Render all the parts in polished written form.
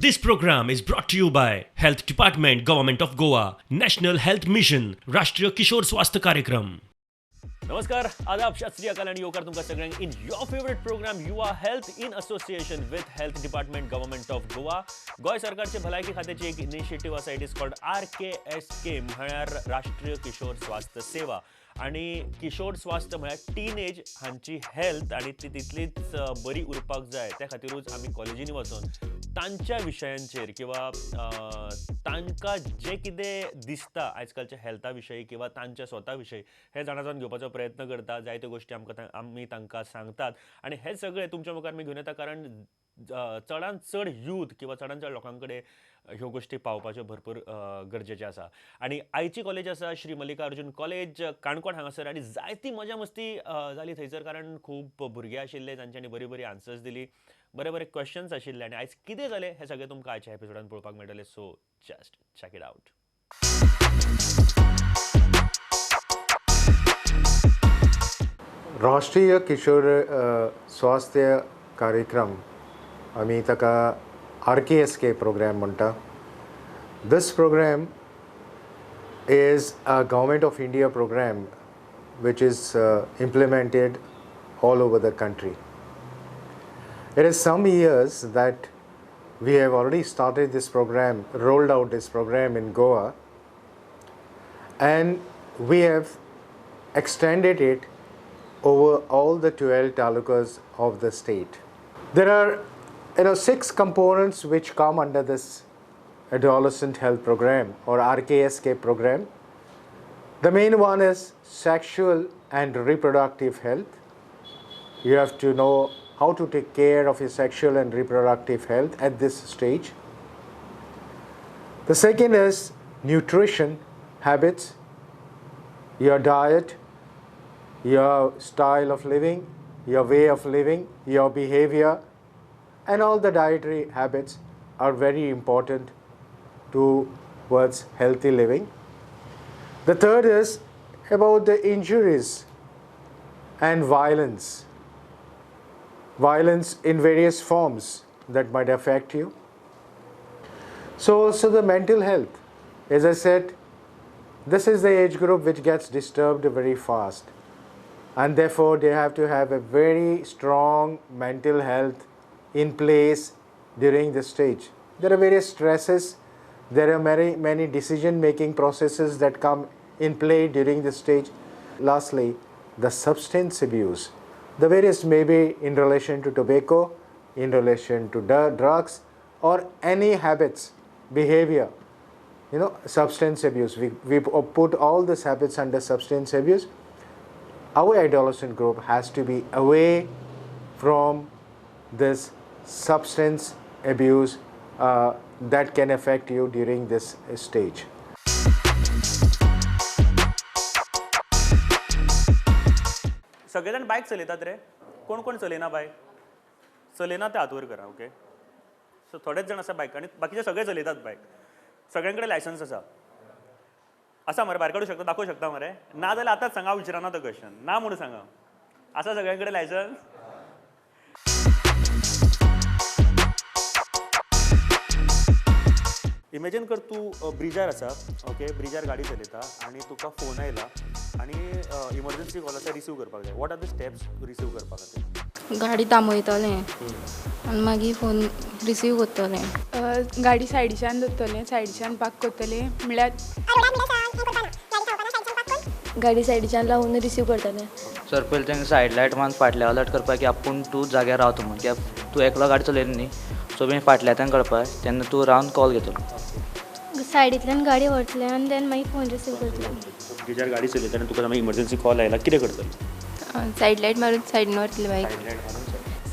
This program is brought to you by Health Department, Government of Goa, National Health Mission, Rashtriya Kishore Swasthya Karyakram. नमस्कार, आदाब, सत श्री अकाल आणि योकार तुमकां सगळ्यांक in your favourite program Yuva health in association with health department, government of Goa. Goa सरकारचे भलायकी खात्याची एक इनिशिएटिव्ह आसा. It is called RKSK, म्हळ्यार राष्ट्रीय किशोर स्वास्थ्य सेवा. आणि किशोर स्वास्थ्य म्हळ्यार टीनेज हांची हेल्थ आणि ती तितलीच बरी उरपाक जाय, त्या खातीरूच आमी कॉलेजींनी वचोन तांच्या विशयांचेर किंवा तांकां जें कितें दिसता आयज कालच्या हेल्था विशयी किंवा तांच्या स्वता विशयी हें जाणा जावन घेवपाचो प्रयत्न करता. जायत्यो गोश्टी आमकां आमी तांकां सांगतात आनी हें सगळें तुमच्या मुखार आमी घेवन येता, कारण चडांत चड यूथ किंवा चडांत चड लोकां कडेन ह्यो गोश्टी पावपाच्यो भरपूर गरजेच्यो आसा. आनी आयची कॉलेज आसा श्री मल्लिकार्जून कॉलेज, काणकोण हांगासर. आनी जायती मजा मस्ती जाली थंयसर, कारण खूब भुरगे आशिल्ले तांच्यांनी बरी बरी आन्सर्स दिली, बरे बरे क्वेश्चन्स आशिल्ले. आनी आयज कितें जालें हें सगळें तुमकां आयच्या एपिसोडान पळोवपाक मेळटलें. So just check it out. राष्ट्रीय किशोर स्वास्थ्य कार्यक्रम, आमी ताका RKSK programme म्हणटा. This program is a Government of India program which is implemented all over the country. It is some years that we have already started this program, rolled out this program in Goa, and we have extended it over all the 12 talukas of the state. There are 6 components which come under this adolescent health program or RKSK program. The main one is sexual and reproductive health. You have to know how to take care of your sexual and reproductive health at this stage. The second is nutrition habits, your diet, your style of living, your way of living, your behavior, and all the dietary habits are very important towards healthy living. The third is about the injuries and violence. Violence in various forms that might affect you. So also the mental health. As I said, this is the age group which gets disturbed very fast, and therefore they have to have a very strong mental health in place during this stage. There are various stresses, there are many, many decision-making processes that come in play during this stage. Lastly, the substance abuse. The various may be in relation to tobacco, in relation to drugs, or any habits, behavior. Substance abuse. We put all these habits under substance abuse. Our adolescent group has to be away from this substance abuse that can affect you during this stage. सगळे जाण बायक चलयतात रे? कोण कोण चलयना बायक? चलयना ते हात वयर करा. ओके, सो थोडेच जाण आसा बायक आनी बाकीचे सगळे चलयतात बायक. सगळ्यां कडेन लायसन्स आसा? आसा मरे? भायर काडूं शकता, दाखोवं शकता मरे? ना जाल्यार आतांच सांगा, हांव विचारना तो क्वेश्चन. ना म्हणून सांगा. आसा सगळ्यां कडेन लायसन्स? इमेजीन कर तूं ब्रिजार आसा, ओके, ब्रिजार गाडी चलयता आनी तुका फोन आयला आनी इमर्जन्सी कॉल आसा, रिसीव करपाक जाय. What are the steps receive करपा खातीर? गाडी थांबयतलें आनी मागीर फोन रिसीव करतलें. गाडी सायडीच्यान दवरतलें, सायडीच्यान पार्क करतलें, म्हणल्यार गाडी सायडीच्यान लावन रिसीव करतलें. सर पयलीं तांकां सायड लायट मारून फाटल्या अलर्ट करपाक की आपूण तूं जाग्यार रावता म्हूण, कित्याक तूं एकलो गाडी चलयना न्ही, सो मागीर फाटल्या तांकां कळपाक तेन्ना तूं रावन कॉल घेतलो. सायडींतल्यान गाडी व्हरतलें आनी देन मागीर फोन रिसीव करतलें. ब्रिजार गाडी चलयता आनी तुका समज इमर्जन्सी कॉल आयला, कितें करतलो? सायड लायट मारून सायडीन व्हरतलें बायक.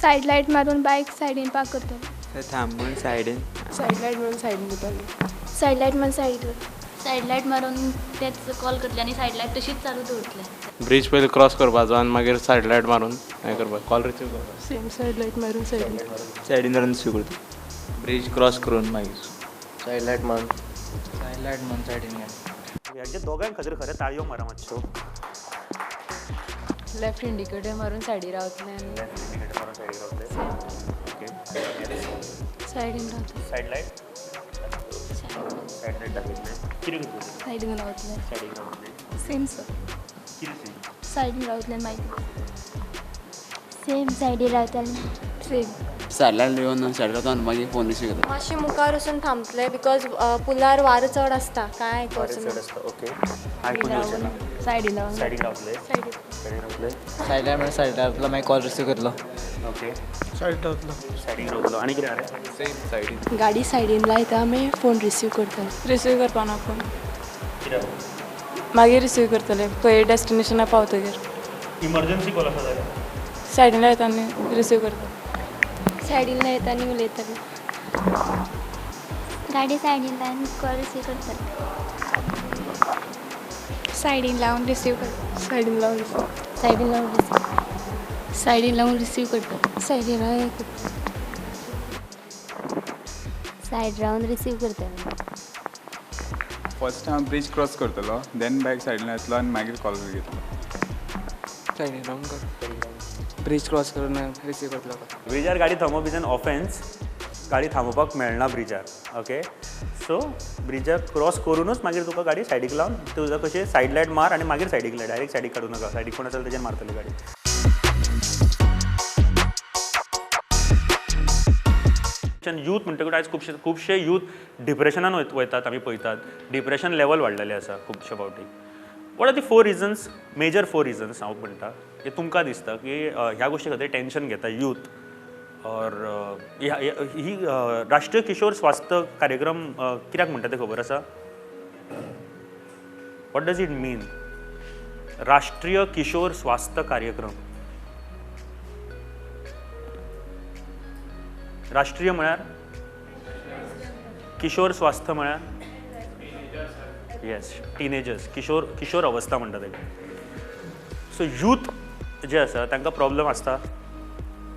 सायड लायट मारून बायक सायडीन पार्क करतलें. थांबून सायडीन. सायड लायट मारून सायडीन दितलें. सायड लायट मारून सायडीन. सायड लायट मारून तेच कॉल करतलें आनी सायड लायट तशीच चालू दवरतलें. ब्रिज पयलीं क्रॉस करपाचो आनी मागीर सायड लायट मारून हें करपाक, कॉल रिसीव करपाक. सेम सायड लायट मारून सायडीन. सायडीन रावन रिसीव करता. ब्रिज क्रॉस करून मागीर सायड लायट मारून. सायड लायट मारून सायडीन गाडी. ह्या दोगांय खातीर खरें ताळयो मारा मातश्यो. लेफ्ट इंडिकेटर मारून सायडी रावतलें. लेफ्ट इंडिकेटर मारून सायडी रावतलें. ओके. सायडीन रावतले. सायड लायट, सायड लायट दाखयतले. कितें करतले? सायडीन रावतले. सायडीन रावतले. Same sir. कितें सेम? सायडीन रावतले मागीर. सेम सायडीन रावतले. सेम. सायड लायट येवन सायड रावता आनी मागीर फोन रिसीव करता. मातशें मुखार वचून थांबतले because पुलार वारो चड आसता, कांय आयकूंक चड आसता. ओके, आयकून येवचें ना. सायडीन रावतले. सायडीन रावतले. सायडीन रावतले. सायड लायट म्हणल्यार सायड रावतलो, मागीर कॉल रिसीव करतलो. ओके, सायड रावतलो. सायडीन रावतलो. आनी कितें आरे? सेम सायडीन. गाडी सायडीन लायता, मागीर फोन रिसीव करतले. रिसीव करपा ना फोन. कित्याक? मागीर रिसीव करतले खंय डेस्टिनेशनार पावतकीर. इमर्जन्सी कॉल आसा जाल्यार सायडीन लायता आनी रिसीव करता. सायडीन लायता आनी उलयतले. गाडी सायडीन लावन कॉल रिसीव करतले. सायडीन लावन रिसीव करता. सायडीन लावन रिसीव. सायडीन लावन रिसीव. सायडीन लावन रिसीव करता. सायडीन लावन सायड रावन रिसीव करतले. फर्स्ट हांव ब्रिज क्रॉस करतलो, then बायक सायडीन येतलो आनी मागीर कॉल घेतलो. सायडीन रावन कर, ब्रिज क्रॉस करून रिसीव करतलो. ब्रिजार गाडी थांबोवप is an offence. गाडी थांबोवपाक मेळना ब्रिजार. ओके, सो ब्रिजार क्रॉस करूनच मागीर तुका गाडी सायडीक लावन तुजा कशें सायड लायट मार आनी मागीर सायडीक लाय. डायरेक्ट सायडीक काडूं नाका. सायडीक कोण आसा तेजेर मारतली गाडी. यूथ म्हणटकूच आयज खुबशे खुबशे यूथ डिप्रेशनान वयतात. आमी पळयतात डिप्रेशन लेवल वाडलेलें आसा खुबशे फावटी. What are the four reasons, major four reasons हांव म्हणटा की तुमकां दिसता की ह्या गोश्टी खातीर टेंशन घेता यूथ? ऑर ही राष्ट्रीय किशोर स्वास्थ्य कार्यक्रम कित्याक म्हणटा तें खबर आसा? What does it mean राष्ट्रीय किशोर स्वास्थ्य कार्यक्रम? राष्ट्रीय म्हळ्यार किशोर स्वास्थ्य म्हळ्यार येस टिनेजर्स, किशोर किशोर अवस्था म्हणटा ताका. सो यूथ जे आसा तांकां प्रॉब्लम आसता,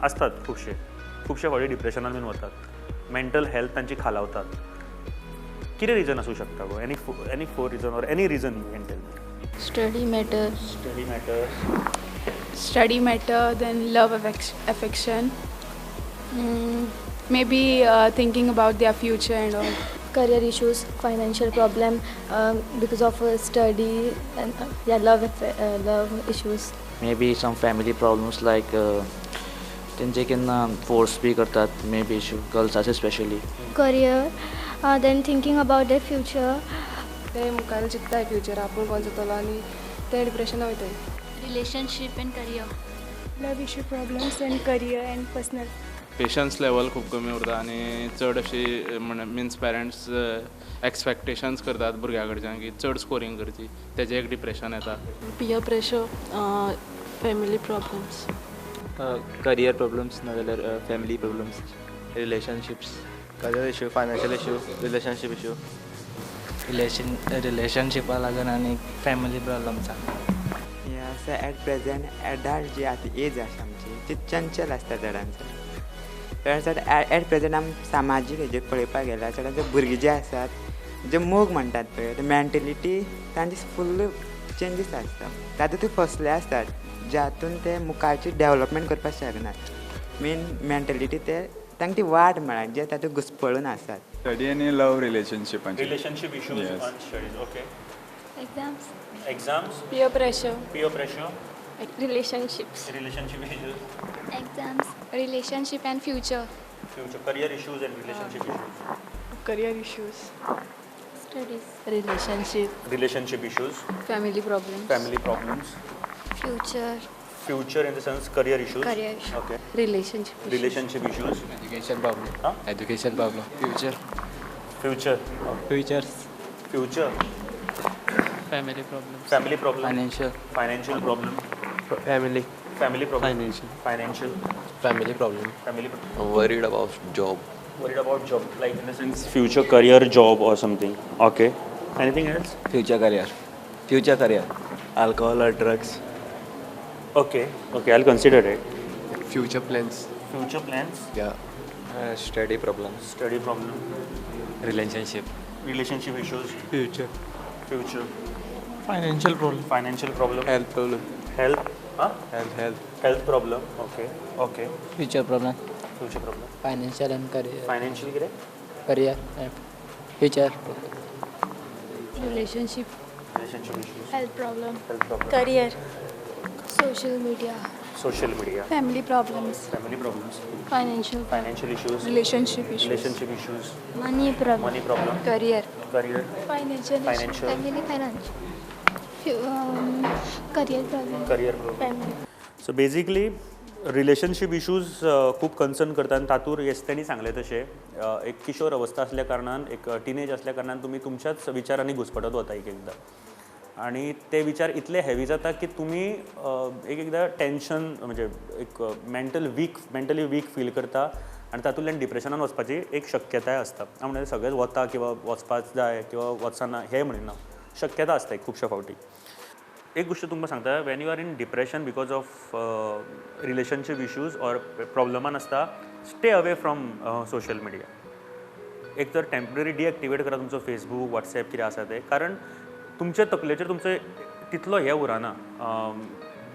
आसतात खुबशे खुबशे फावटी डिप्रेशनान बीन वतात, मेंटल हेल्थ तांची खालावतात. कितें रिजन आसूं शकता गो? Any four reason or any reason you can tell me? Study matter. Study matter. Study matter, then love affection, maybe thinking about their future and all. Career issues, financial problem because of study and yeah, love issues. Maybe some family problems like तेंचे केन्ना force बी करतात, may be girls आसा specially. Career, then thinking about their future. ते मुखार चिंतताय future आपूण कोण जातलो आनी ते डिप्रेशना वयताय. Relationship and career. Love issue problems and career and personal. Patience level खूब कमी उरता आनी चड अशी मिन्स पेरंट्स एक्सपेक्टेशन्स करतात भुरग्या कडच्यान की चड स्कोरींग करची, तेजें एक डिप्रेशन येता. Peer pressure, family problems. Career problems ना जाल्यार family problems, relationships. Career issue, financial issue, relationship issue. रिलेशनशिपा लागून आनी फॅमिली प्रॉब्लम्सा. हें आसा एट प्रेजेंट एडल्ट जी आतां एज आसा आमची ती चंचल आसता चडान चड. चड एट प्रेजेंट आमी सामाजीक हेजेर पळोवपाक गेल्यार चडान भुरगीं जे आसात जे मोग म्हणटात पळय ते मेंटलिटी तांची फुल्ल चेंजीस आसता, तातूंत ते फसले आसतात ज्यातून ते मुखारची डेवलपमेंट करपाक शकनात. मेन मेंटलिटी ते तांकां ती वाट मेळना जे तातूंत घुस्पळून आसात. स्टडी आनी love रिलेशनशिपांचे. Relationship issues on studies. Okay. Exams. Exams. Peer pressure. Peer pressure. Relationships. Relationship issues. Exams. Relationship and future. Future career issues and relationship issues. Career issues. Studies. Relationship. Relationship issues. Family problems. Family problems. Future. Future in the sense career issues. Career issues. Okay. Relationship issues. Relationship issues. Education problem. Huh? Education problem. Future. Future. Okay. Futures. Future. Family problems. Family problem. Financial. Financial problem. Family. Family problem. Financial. Financial. Family problem. Family problem. I'm worried about job. Worried about job, like in the sense future career, job or something. Okay. Anything else? Future career. Future career. Alcohol or drugs. Okay. Okay, I'll consider it. Future plans. Future plans? Yeah. Study problems. Study problem. Relationship. Relationship issues. Future. Future. Financial problem. Financial problem. Health problem. Health. Huh? Health. Health. Health problem. Okay. Okay. Future problem. खंयचे problem? Financial and career. Financial कितें? Career, future. Relationship. Relationship issues. Health problem. Health problem. Career. Social media. Social media. Family problems. Family problems. Financial. Financial issues. Relationship issues. Relationship issues. Money problem. Money problem. Career. Career. Financial. Financial. Family financial. Career problem. Career problem. Family. So basically relationship issues खूब concern करता आनी तातूंत येस तेणी सांगलें तशें एक किशोर अवस्था आसल्या कारणान, एक टिनेज आसल्या कारणान तुमी तुमच्याच विचारांनी घुस्पटत वता एक एकदां आनी ते विचार इतले हेवी जाता की तुमी एक एकदां टेंशन म्हणजे एक मेंटली वीक फील करता आनी तातूंतल्यान डिप्रेशनान वचपाची एक शक्यताय आसता. हांव म्हणटा सगळेच वता किंवा वचपाक जाय किंवा वचना हें म्हणिना, शक्यता आसता एक खुबश्या फावटी. एक गोश्ट तुमकां सांगता, when you are in depression because of relationship issues or प्रॉब्लमान आसता, stay away from social media. एक तर टेम्पररी डिएक्टिवेट करा तुमचो फेसबूक, वॉट्सएप कितें आसा तें, कारण तुमचे तकलेचेर तुमचो तितलो हें उरना,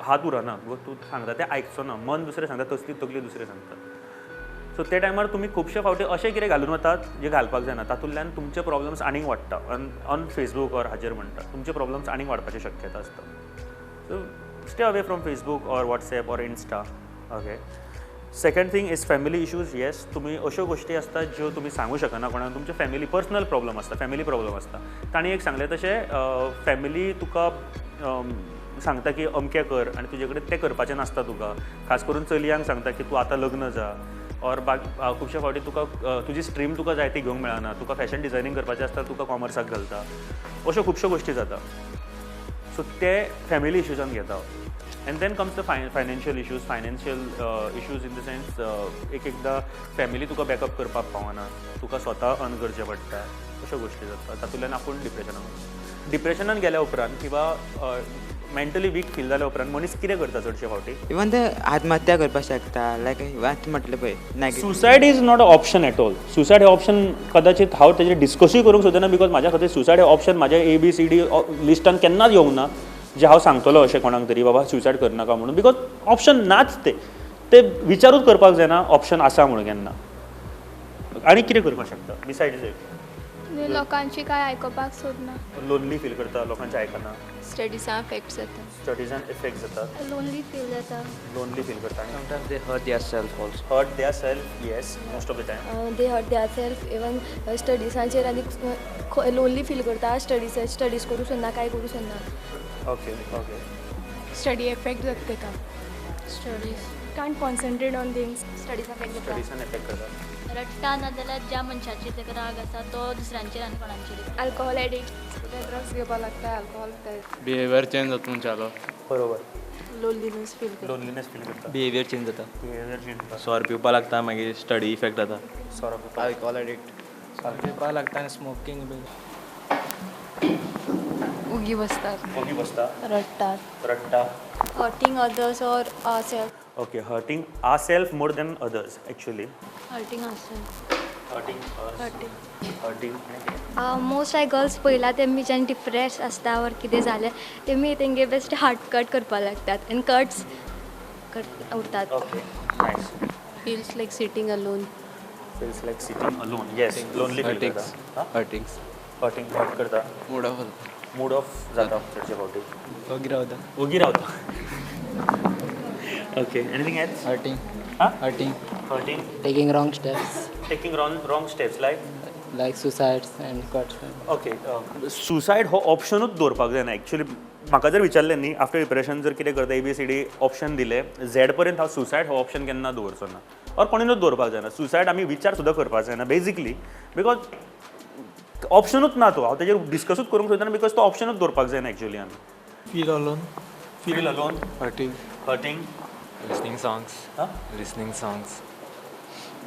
हात उरना, तूं सांगता तें आयकचो ना, मन दुसरें सांगता, तसली तकली दुसरें सांगता. सो ते टायमार तुमी खुबशे फावटी अशें कितें घालून वतात जें घालपाक जायना, तातूंतल्यान तुमचे प्रॉब्लम्स आनीक वाडटा. ऑन फेसबूक ऑर हाजेर म्हणटा तुमचे प्रॉब्लम्स आनीक वाडपाची शक्यता आसता. So stay away from Facebook or WhatsApp or Insta. Okay. Second thing is family issues. Yes, तुमी अश्यो गोश्टी आसतात ज्यो तुमी सांगू शकना कोणाक, तुमचे फॅमिली पर्सनल प्रॉब्लम आसता, फॅमिली प्रॉब्लम आसता. तांणी एक सांगलें तशें फॅमिली तुका सांगता की अमकें कर आनी तुजे कडेन तें करपाचें नासता तुका, खास करून चलयांक सांगता की तूं आतां लग्न जा ऑर खुबशे फावटी तुका तुजी स्ट्रीम तुका जाय ती घेवंक मेळना, तुका फॅशन डिझायनींग करपाचें आसता तुका कॉमर्साक घालता, अश्यो खुबश्यो गोश्टी जाता. सो ते फॅमिली इश्यूजान घेता. And then comes the financial issues. Financial issues in the sense एक एकदां फॅमिली तुका बॅकअप करपाक पावना, तुका स्वता अर्न करचें पडटा, अश्यो गोश्टी जाता. तातूंतल्यान आपूण डिप्रेशनान डिप्रेशनान गेल्या उपरांत किंवा मेंटली वीक फील जाल्या उपरांत मनीस कितें करता चडशे फावटी, इवन ते आत्महत्या करपाक शकता. लायक आतां म्हटलें पळय, suicide is not a option at all. Suicide hey option कदाचित हांव तेजेर डिस्कसूय करूंक सोदना, because म्हाज्या खातीर सुसायड हें ऑप्शन म्हाज्या ए बी सी डी लिस्टान केन्नाच येवंक ना जे हांव सांगतलो अशें कोणाक तरी बाबा सुसायड करनाका म्हणून, because option नाच, ते विचारूच करपाक जायना ऑप्शन आसा म्हणून केन्ना. आनी कितें करपाक शकता बिसायड्स it? लोकांची काय आयकुपाक सोदना, लोनली फील करता, लोकांचें आयकना, स्टडीजान इफेक्ट जाता, स्टडीजान इफेक्ट जाता, लोनली फील जाता, लोनली फील करता. Sometimes they hurt their self also. Hurt their self, yes, most of the time they hurt their self. Even स्टडीजांचेर आनी लोनली फील करता, स्टडीज करूं सोदना, काय करूं सोदना. ओके ओके, स्टडी इफेक्ट जाता तेका, studies can't concentrate on things, studies affect जाता, स्टडीजान इफेक्ट करता, रडटा ना जाल्यार ज्या मनशाचेर ताका राग आसा तो दुसऱ्यांचेर आनी कोणाचेर. अल्कोहोल एडिक्ट, ड्रग्स घेवपाक लागता, अल्कोहोल बिहेवियर चेंज जाता मनशालो, बरोबर, लोनलीनेस फील करता, लोनलीनेस फील करता, बिहेवियर चेंज जाता, बिहेवियर चेंज जाता, सोरो पिवपाक लागता, मागीर स्टडी इफेक्ट जाता, सोरो पिवपाक, अल्कोहोल एडिक्ट, सोरो पिवपाक लागता आनी स्मोकींग बी. उगी बसतात, ओगी बसता, रडटात, रडटा, hurting others or ourself. Okay, hurting our self more than others actually. Hurting our self, hurting, hurting, hurting. Most like girls पयला तेमी जेन्ना डिप्रेस आसता ऑर कितें जालें तेमी तेंगे बेस्ट हार्ट कट करपाक लागतात आनी कट्स उरतात. Okay, nice. Feels like sitting alone, feels like sitting alone, yes, lonely feel करता, हर्टिंग्स, हर्टिंग, हर्ट करता, मूड ऑफ जाता, मूड ऑफ जाता चडशे फावटी, ओगी रावता, ओगी रावता. Okay, anything else? Hurting, hurting, hurting, taking wrong steps, taking wrong steps like suicides and cuts. Okay, suicide हो ऑप्शनूच दवरपाक जायना एक्चुअली. म्हाका जर विचारलें न्ही आफ्टर डिप्रेशन जर कितें करता, A B C D option दिले झॅड पर्यंत हांव सुसायड हो ऑप्शन केन्ना दवरचो ना, ऑर कोणीनूच दवरपाक जायना. सुसायड आमी विचार सुद्दां करपाक जायना बेजिकली, because ऑप्शनूच ना तो. हांव तेजेर डिस्कसूच करूंक सोदना because तो ऑप्शनूच दवरपाक जायना एक्चुअली आमी. Feel alone, feel alone, hurting, hurting, listening songs, listening songs,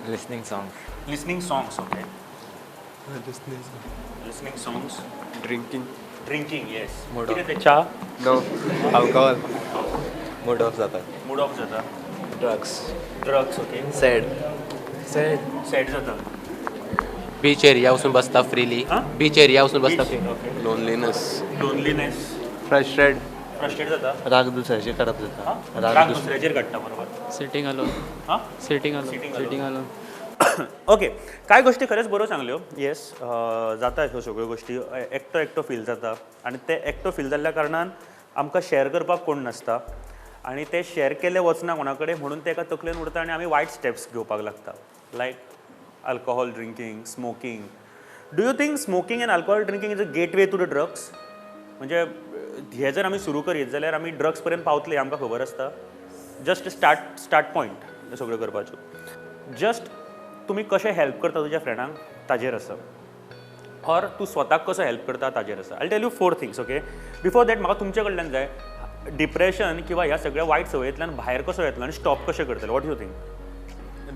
listening songs, listening songs. Okay, listening songs, drinking, drinking, yes. Mood off. कितें तें च्या? नो, अल्कोहोल, मूड ऑफ जाता, मूड ऑफ जाता, drugs, drugs, okay, sad, sad, sad जाता, beach area वचून बसता freely, beach area वचून बसता, okay, loneliness, loneliness, frustrated, frustrate जाता, राग दुसऱ्याचेर काडप जाता, राग दुसऱ्याचेर काडटा, बरोबर. Sitting alone. हां, sitting alone, sitting alone. Okay, कांय गोश्टी खरेंच बऱ्यो सांगल्यो. येस, जाता ह्यो सगळ्यो गोश्टी, एकटो एकटो फील जाता आनी ते एकटो फील जाल्ल्या कारणान आमकां शेअर करपाक कोण नासता आनी ते शेअर केले वचना कोणा कडेन, म्हणून ते एका तकलेन उरता आनी आमी वायट स्टेप्स घेवपाक लागता, like alcohol drinking, smoking. Do you think smoking and alcohol drinking is a gateway to the drugs? म्हणजे हे जर आमी सुरू करीत जाल्यार आमी ड्रग्स पर्यंत पावतले आमकां खबर आसता. जस्ट स्टार्ट पॉयंट हे सगळ्यो करपाच्यो. जस्ट तुमी कशें हेल्प करता तुज्या फ्रेंडांक ताजेर आसा, ऑर तूं स्वताक कसो हेल्प करता ताजेर आसा. I tell you 4 things. Okay, before that म्हाका तुमचे कडल्यान जाय, डिप्रेशन किंवा ह्या सगळ्या वायट सवयेंतल्यान भायर कसो येतलो आनी स्टॉप कशें करतले? What you think?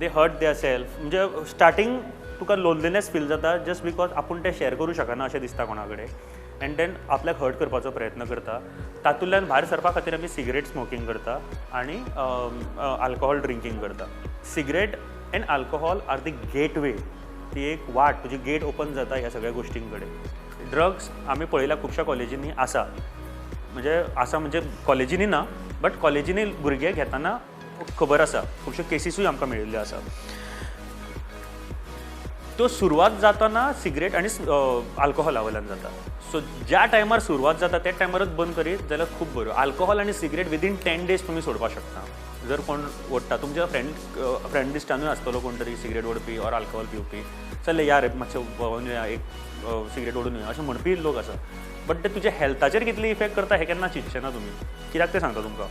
They hurt their self, म्हणजे स्टार्टींग तुका लोनलीनेस फील जाता जस्ट because आपूण तें शेअर करूं शकना अशें दिसता कोणा कडेन, एंड then आपल्याक हर्ट करपाचो प्रयत्न करता. तातूंतल्यान भायर सरपा खातीर आमी सिगरेट स्मोकींग करता आनी अल्कोहोल ड्रिंकींग करता. Cigarette and alcohol are the gateway, ती एक वाट, तुजी गेट ओपन जाता ह्या सगळ्या गोश्टीं कडेन. ड्रग्स आमी पळयला खुबश्या कॉलेजींनी आसा, म्हणजे आसा म्हणजे कॉलेजींनी ना, बट कॉलेजींनी भुरगे घेतना खबर आसा, खुबश्यो केसीसूय आमकां मेळिल्ल्यो आसा. त्यो सुरवात जाताना सिगरेट आनी अल्कोहोला वयल्यान जाता. सो ज्या टायमार सुरवात जाता त्या टायमारच बंद करीत जाल्यार खूब बऱ्यो. अल्कोहोल आनी सिगरेट विदीन 10 डेज तुमी सोडपाक शकता. जर कोण ओडटा, तुमच्या फ्रेंड लिस्टानूय आसतलो कोण तरी सिगरेट ओडपी ऑर अल्कोहोल पिवपी, चल यार मातशें भोंवन येया, एक सिगरेट ओडून येया अशें म्हणपी लोक आसा. बट ते तुज्या हेल्थाचेर कितली इफेक्ट करता हें केन्ना चिंतचें ना तुमी. कित्याक तें सांगता तुमकां.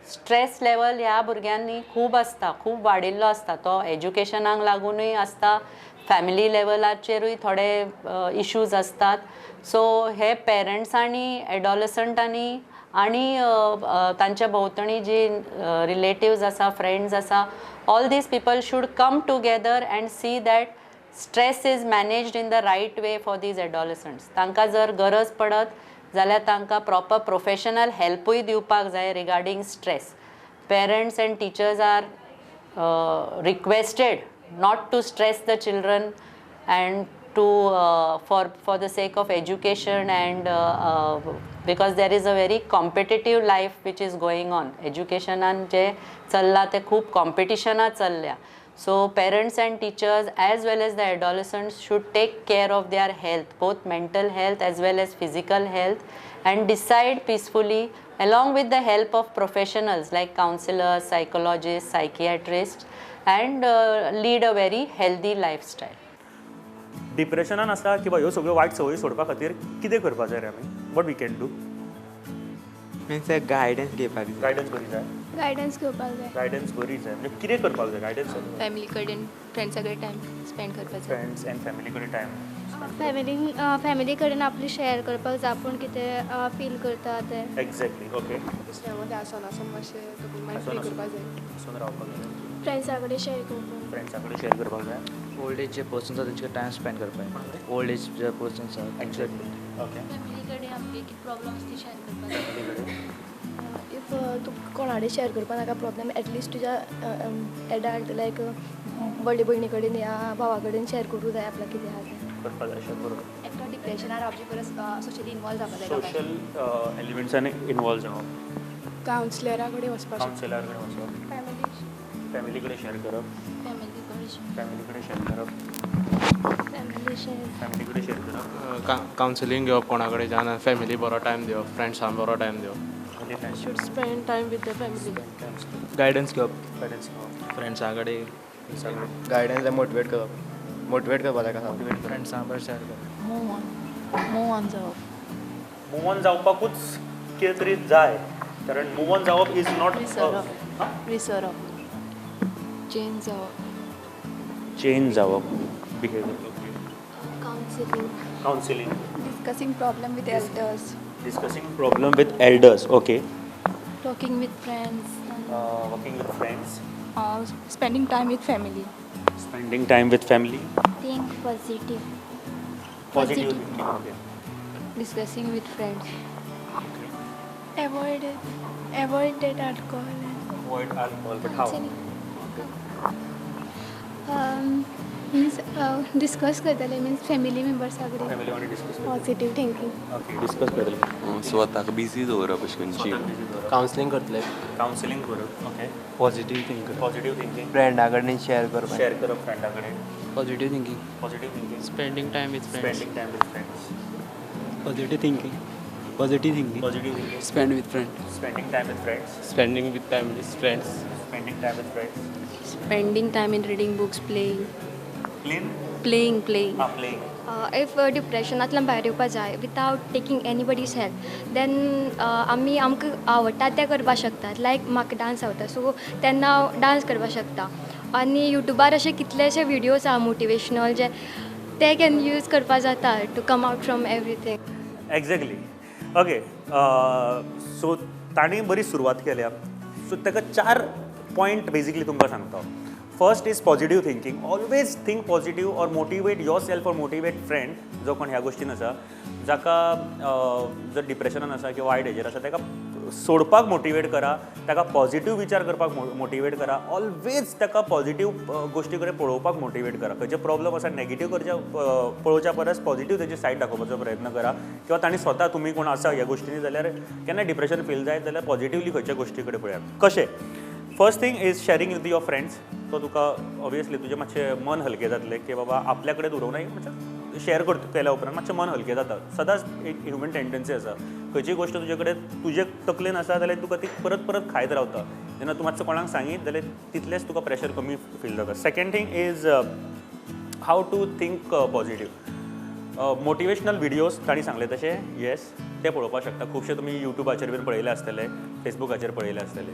स्ट्रेस लेवल ह्या भुरग्यांनी खूब आसता, खूब वाडिल्लो आसता. तो एज्युकेशनाक लागुनूय आसता, फॅमिली लेवलाचेरूय थोडे इश्यूज आसतात. सो हे पेरंट्सांनी, एडोलसंटांनी आनी तांच्या भोंवतणी जी रिलेटिव्ज आसा, फ्रेंड्स आसा, all these people should come together and see that stress is managed in the right way for these adolescents. तांकां जर गरज पडत जाल्यार तांकां प्रॉपर प्रोफेशनल हेल्पूय दिवपाक जाय regarding stress. Parents and teachers are requested not to stress the children and to for the sake of education and because there is a very competitive life which is going on. एज्युकेशनान जे चल्लां तें खूब कॉम्पिटिशनां चल्ल्या. So parents and teachers as well as the adolescents should take care of their health, both mental health as well as physical health, and decide peacefully along with the help of professionals like counselors, psychologists, psychiatrists, and lead a very healthy lifestyle. डिप्रेशनान आसा किंवा ह्यो सगळ्यो वायट सवयी सोडपा खातीर कितें करपाक जाय रे आमी? What we can do? Means guidance घेवपाक जाय. गायडन्स बरी जाय. गायडन्स घेवपाक जाय. गायडन्स बरी जाय म्हणजे कितें करपाक जाय? गायडन्स फॅमिली कडेन, फ्रेंड्सा कडेन टायम स्पेंड करपाक जाय. फ्रेंड्स एंड फॅमिली कडेन टायम. फॅमिली कडेन आपली शेअर करपाक जाय, आपूण कितें फील करता तें. एक्झॅक्टली. ओके. दुसऱ्या मदें आसोन आसोन मातशें तकली मायंड फ्री करपाक जाय. आसोन रावपाक जाय. फ्रेंड्सा कडेन शेअर करपाक. फ्रेंड्सा कडेन शेअर करपाक जाय. ओल्ड एज जे पर्सन्स आसा तेंचे टायम स्पेंड करपाक. ओल्ड एज जे पर्सन्स आसा. एक्झॅक्टली. ओके. फॅमिली कडेन आमगे कितें प्रॉब्लम्स ती शेअर करपाक जाय. If तूं कोणा कडेन शेअर करपाक नाका प्रॉब्लम, एटलिस्ट तुज्या एडल्ट लायक व्हडले भयणी कडेन या भावा कडेन शेअर करूंक जाय आपल्याक कितें आहा तें. करपाक जाय अशें. बरोबर. एकटो डिप्रेशनार रावचे परस सोशली इनवॉल्व जावपाक जाय. सोशल एलिमेंट्सांनी इनवॉल्व जावप. कावन्सिलरा कडेन वचपाक. कावन्सिलरा कडेन वचप. फॅमिली कडेन शेअर करप. फॅमिली कडेन शेअर करप. फॅमिली कडेन शेअर करप. कावन्सिलींग घेवप कोणा कडेन, फॅमिली बरो टायम दिवप, फ्रेंड्सां बरो टायम दिवप. Should spend time with the family. Guidance घेवप. गायडन्स घेवप. फ्रेंड्सां कडेन. गायडन्स मोटिवेट करप. मोटिवेट करपाक जाय. फ्रेंड्सां बरोबर शेअर करप. मूव ऑन जावप. मूव ऑन जावपाकूच कितें तरी जाय, कारण मूव ऑन जावप is not. विसरप. चेंज जावप. चेंज जावप behaviour. Counselling. Counselling. Discussing problem with elders. Discussing problem with elders, okay. Talking with friends. Working with friends. Spending time with family. Spending time with family. Think positive. Positive thinking, okay. Discussing with friends. Okay. Avoid that alcohol. Avoid alcohol, but how? Okay. Means discuss करतले, means family मेंबर्सा कडेन. Family वांगडा discuss. Positive thinking. Okay, discuss करतले. स्वताक busy दवरप अशें करून gym. Counselling करतले. Counselling करप. Okay, positive thinking. Positive thinking. फ्रेंडा कडेन शेअर करप. शेअर करप फ्रेंडा कडेन. Positive thinking. Positive thinking. Spending time with friends. Spending time with friends. Positive thinking. Positive thinking. Positive thinking. Spend with friend. Spending time with friends. Spending with time with friends. Spending time with friends. Spending time in reading books, playing. Playing? Playing, playing. Ah, playing. If डिप्रेशनांतल्यान भायर येवपा जाय without taking anybody's help, then आमी आमकां आवडटा तें करपाक शकतात. लायक म्हाका डांस आवडटा, सो तेन्ना हांव डांस करपाक शकता. आनी युट्यूबार अशे कितलेशे विडियोज आहा मोटिवेशनल, जे ते can use करपाक जाता to come out from everything. Exactly. Okay, so तांणी बरी सुरवात केल्या. सो ताका 4 पॉयंट बेजिकली तुमकां सांगता. First is positive thinking. Always think positive or motivate yourself or motivate friend जो कोण ह्या गोश्टीन आसा, जाका जर डिप्रेशनान आसा किंवा वायट हेजेर आसा, ताका सोडपाक मोटिवेट करा, ताका पॉझिटिव्ह विचार करपाक मोटिवेट करा. ऑलवेज ताका पॉझिटिव्ह गोश्टी कडेन पळोवपाक मोटिवेट करा. खंयचे प्रॉब्लम आसा नेगेटिव्ह करच्या पळोवच्या परस पॉझिटिव्ह तेजी सायड दाखोवपाचो प्रयत्न करा. किंवा तांणी स्वता तुमी कोण आसा ह्या गोश्टींनी जाल्यार केन्ना डिप्रेशन फील जायत जाल्यार पॉझिटिवली खंयच्या गोश्टी कडेन पळयात. कशें? First thing is sharing with your friends. तो तुका ऑब्वियसली तुजें मातशें मन हलकें जातलें की बाबा आपल्या कडेन उलोवंक ना, मातशें शेअर केल्या उपरांत मातशें मन हलकें जाता. सदांच एक ह्युमन टेंडन्सी आसा, खंयची गोश्ट तुजे कडेन तुजे तकलेन आसा जाल्यार तुका ती परत परत खायत रावता. जेन्ना तूं मातसो कोणाक सांगीत जाल्यार तितलेंच तुका प्रेशर कमी फील जाता. Second thing is how to think positive. Motivational videos तांणी सांगले तशें, येस, ते पळोवपाक शकता. खुबशे तुमी युट्यूबाचेर बीन पळयले आसतले, फेसबुकाचेर पळयले आसतले.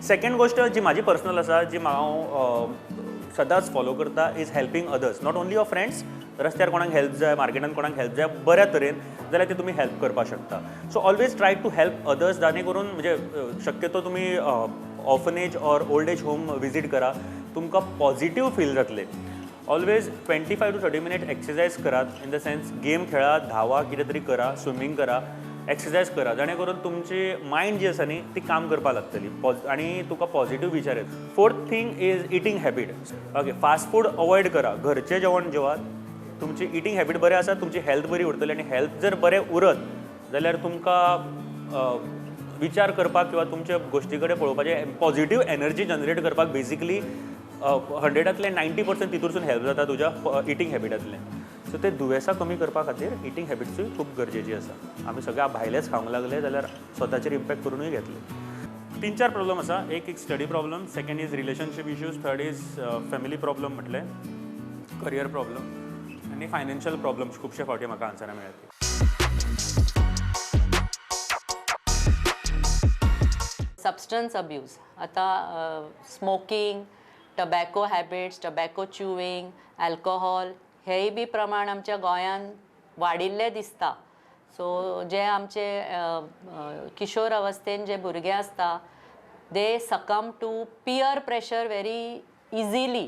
सेकंड गोश्ट जी म्हाजी पर्सनल आसा, जी हांव सदांच फॉलो करता, is helping others. Not only your friends. रस्त्यार कोणाक हेल्प जाय, मार्केटान कोणाक हेल्प जाय बऱ्या तरेन जाल्यार ते तुमी हेल्प करपाक शकता. So always try to help others. जाणे करून म्हणजे शक्यतो तुमी orphanage or old age home visit करा, तुमकां पॉझिटिव्ह फील जातलें. ऑलवेज 25 to 30 minute exercise करात. इन the sense game खेळा, धावा, कितें तरी करा, स्विमींग करा, एक्सरसायज करा, जाणे करून तुमची मायंड जी आसा न्ही ती काम करपाक लागतली आनी तुका पॉझिटिव्ह विचार येत. Fourth thing is eating habit. Okay, fast food avoid करा, घरचें जेवण जेवात. तुमची इटींग हॅबीट बरें आसा, तुमची हेल्थ बरी उरतली. आनी हेल्थ जर बरें उरत जाल्यार तुमकां विचार करपाक किंवा तुमच्या गोश्टी कडेन पळोवपाचें पॉझिटिव्ह एनर्जी जनरेट करपाक बेजिकली 100तांतले 90% तितूरसून हेल्प जाता तुज्या इटींग हॅबिटांतल्यान. सो ते दुयेंसां कमी करपा खातीर इटींग हॅबिट्सूय खूब गरजेची आसा. आमी सगळ्या भायलेच खावंक लागले जाल्यार स्वताचेर इम्पॅक्ट करुनूय घेतले. 3-4 प्रॉब्लम आसा. एक study problem, second is relationship issues, third is family problem म्हटलें, करियर प्रॉब्लम आनी फायनान्शियल प्रॉब्लम्स. खुबशे फावटी म्हाका आन्सरां मेळ्ळ्यात. सबस्टन्स अब्यूज, आतां smoking, tobacco habits, tobacco chewing, alcohol हेय बी प्रमाण आमच्या गोंयांत वाडिल्लें दिसता. सो जे आमचे किशोर अवस्थेन जे भुरगे आसता, they succumb to peer pressure very easily.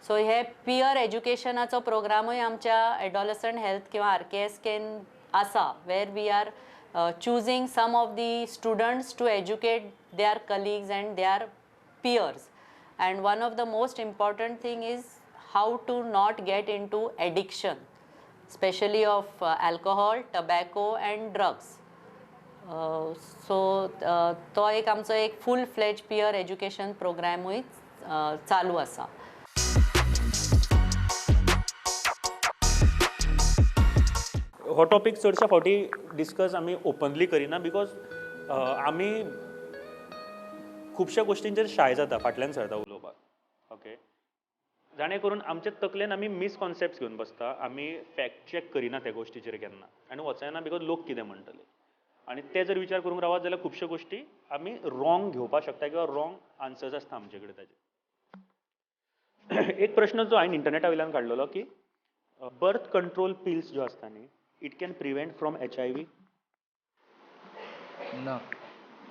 So hey पियर एज्युकेशनाचो प्रोग्रामूय आमच्या एडोलसंट हेल्थ किंवा RKSK आसा, where we are choosing some of the students to educate their colleagues and their peers. And one of the most important thing is how to not get into addiction, especially of alcohol, tobacco and drugs. So तो एक आमचो एक फूल fledge पियर education प्रोग्रामूय चालू आसा. हो topic चडशा फावटी discuss आमी ओपनली करिना, because आमी खुबश्या गोश्टींचेर शाय जाता, फाटल्यान सरता उलोवपाक. ओके, जाणे करून आमचे तकलेन आमी मिसकॉन्सेप्ट्स घेवन बसता, आमी फॅक्ट चॅक करिना त्या गोश्टीचेर केन्ना आनी वचना, because लोक कितें म्हणटले. आनी ते जर विचार करूंक रावत जाल्यार खुबश्यो गोश्टी आमी रॉंग घेवपाक शकता किंवा रॉंग आन्सर्स आसता आमचे कडेन ताजे. एक प्रश्न जो हांवें इंटरनेटा वयल्यान काडलेलो की बर्थ कंट्रोल पिल्स ज्यो आसता न्ही, it can prevent from HIV? No.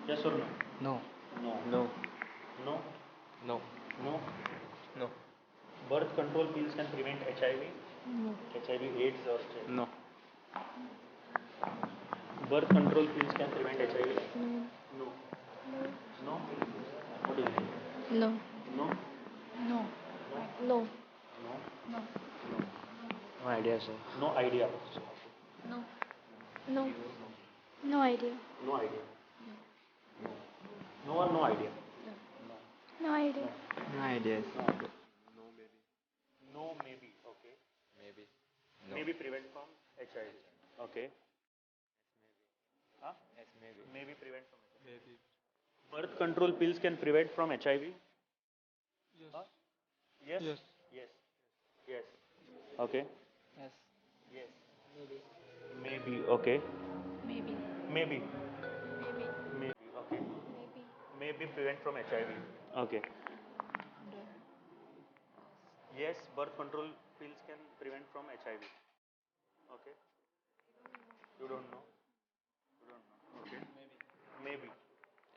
Yes or no? No. No. No. No. No. No. No. Birth control pills can prevent HIV? No. HIV AIDS or No. Birth control pills can prevent HIV? No. No. No. What do you think? No. No. No. No. No. No. idea sir. No idea. No. No. No idea. No idea. No one, no idea. No idea. No idea. No maybe. No maybe. Okay. Maybe. Maybe prevent from HIV. Okay. Huh? Yes, maybe. Maybe prevent from HIV. Maybe. Birth control pills can prevent from HIV? Yes. Huh? Yes? Yes. Yes. Yes. Okay. Yes. Yes. Maybe. Maybe. Okay. Maybe. Maybe. Maybe. Maybe. Okay. Maybe. Maybe prevent from HIV. Okay. Yes, birth control pills can prevent from HIV. Okay. You don't know. You don't know. Okay. Maybe. Maybe.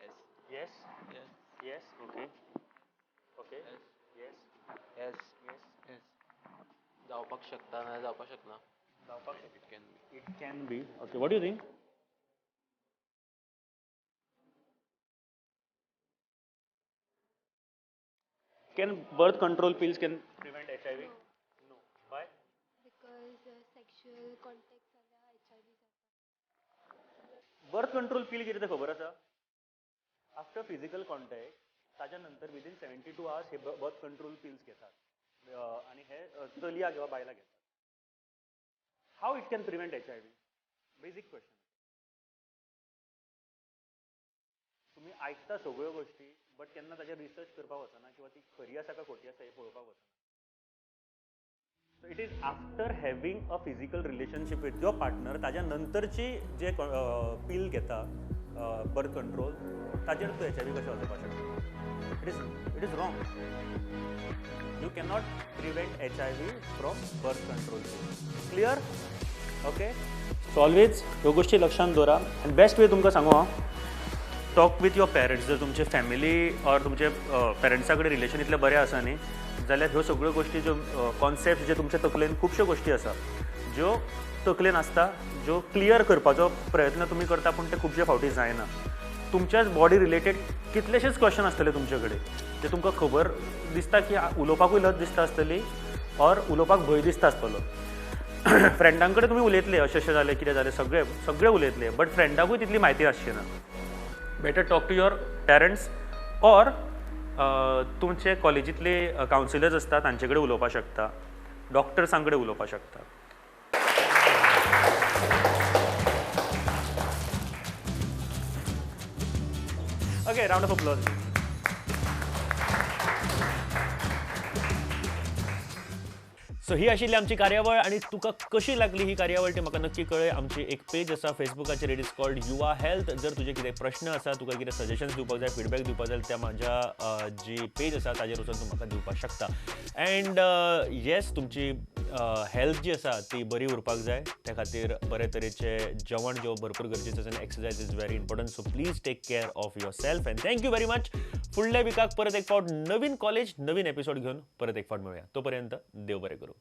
Yes. Yes. Yes. Yes. Okay. Okay. Yes. Yes. Yes. Yes. Yes. जावपाक शकता ना जावपाक शकना. जावपाक It can be. It can be. Okay. What do you think? Can birth control pills can prevent HIV? No. Why? Because sexual contact जाल्यार HIV जाता. Birth control पील कितें तें खबर आसा? आफ्टर फिजिकल कॉन्टॅक्ट ताच्या नंतर विदीन 72 आवर्स हे बर्थ कंट्रोल पिल्स घेतात आनी हे चलया किंवा बायलां घेतात. How it can prevent HIV? Basic question. तुमी आयकता सगळ्यो गोश्टी बट केन्ना ताचेर रिसर्च करपाक वचना किंवा ती खरी आसा काय खोटी आसा हें पळोवपाक वचना. So it is after having a physical relationship with your partner ताज्या नंतरची जे पील घेता बर्थ कंट्रोल ताजेर तूं HIV कशें वचपाक शकता? It is wrong. You cannot prevent HIV from birth control. Clear? Okay. So always ह्यो गोश्टी लक्षांत दवरा आनी बेस्ट वे तुमकां सांगू हांव, टॉक विथ your parents. जर तुमचे फॅमिली ऑर तुमचे पेरंट्सा कडेन रिलेशन इतलें बरें आसा न्ही जाल्यार ह्यो सगळ्यो गोश्टी ज्यो कॉन्सेप्ट जे तुमच्या तकलेन खुबश्यो गोश्टी आसा ज्यो तकलेन आसता ज्यो क्लियर करपाचो प्रयत्न तुमी करता पूण ते खुबशे फावटी जायना. तुमच्याच बॉडी रिलेटेड कितलेशेच क्वेश्चन आसतले तुमचे कडेन जे तुमकां खबर दिसता की उलोवपाकूय लज दिसता आसतली ऑर उलोवपाक भंय दिसता आसतलो. फ्रेंडां कडेन तुमी उलयतले अशें अशें जालें कितें जालें सगळें सगळें उलयतले बट फ्रेंडाकूय तितली म्हायती आसची ना. Better talk to your parents or तुमचे कॉलेजींतले कावन्सिलर्स आसता तांचे कडेन उलोवपाक शकता, डॉक्टर्सां कडेन उलोवपाक शकता. Okay, round of applause. So ही आशिल्ली आमची कार्यावळ आनी तुका कशी लागली ही कार्यावळ ती म्हाका नक्की कळय. आमची एक पेज आसा फेसबुकाचेर, it is called Yuva health. जर तुजे कितें प्रश्न आसा, तुका कितें सजेशन्स दिवपाक जाय, फिडबॅक दिवपाक जाय, त्या म्हाज्या जी पेज आसा ताजेर वचून तूं म्हाका दिवपाक शकता. अँड येस, तुमची हेल्थ जी आसा ती बरी उरपाक जाय, त्या खातीर बरे तरेचे जेवण जेवप भरपूर गरजेचें आसा आनी exercise is very important. So please take care of yourself and thank you very much. फुडल्या विकाक परत एक फावट नवीन कॉलेज नवीन एपिसोड घेवन परत एक फावट मेळुया. तो पर्यंत देव बरें करूं.